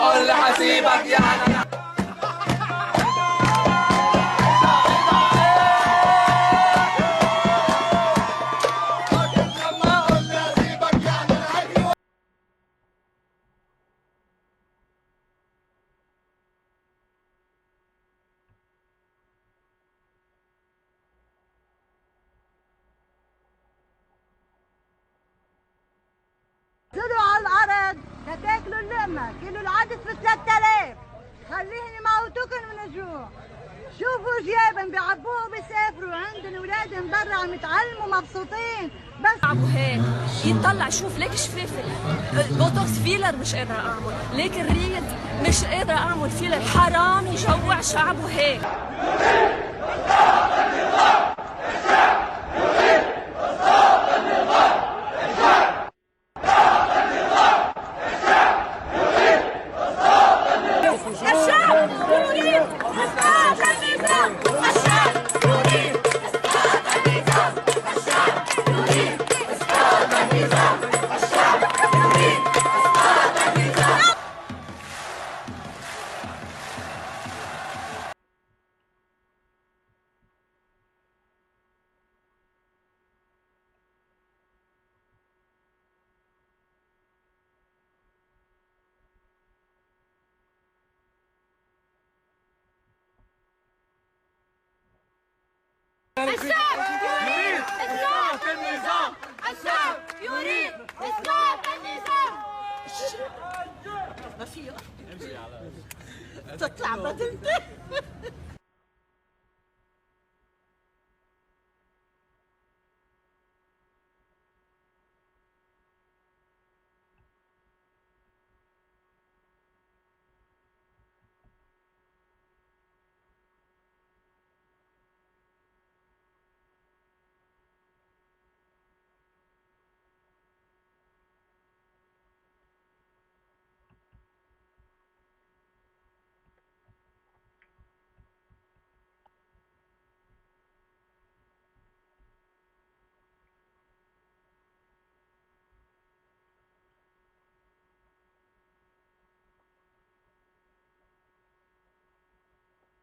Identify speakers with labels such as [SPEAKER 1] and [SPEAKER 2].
[SPEAKER 1] اقول لي حسيبك يعني.
[SPEAKER 2] نزلوا على الارض تاكلوا اللقمة، كيلو العدس ب 3000، خليهن يموتوكن من الجوع. شوفوا جيابن بيعبوه وبيسافروا، عندن اولادن برا عم يتعلموا مبسوطين، بس
[SPEAKER 3] عبوا هيك يطلع. شوف ليك شفافل بوتوكس filler مش قادرة اعمل، ليك الريد مش قادرة اعمل filler، حرام يجوع شعبه هيك.
[SPEAKER 4] الشعب يريد اسقاط النظام، الشعب يريد اسقاط النظام، الشعب يريد اسقاط النظام، الشعب يريد اسقاط النظام. الشعب يريد اسقاط النظام، الشعب يريد اسقاط النظام.
[SPEAKER 5] ما فيه تطلع بدلتي.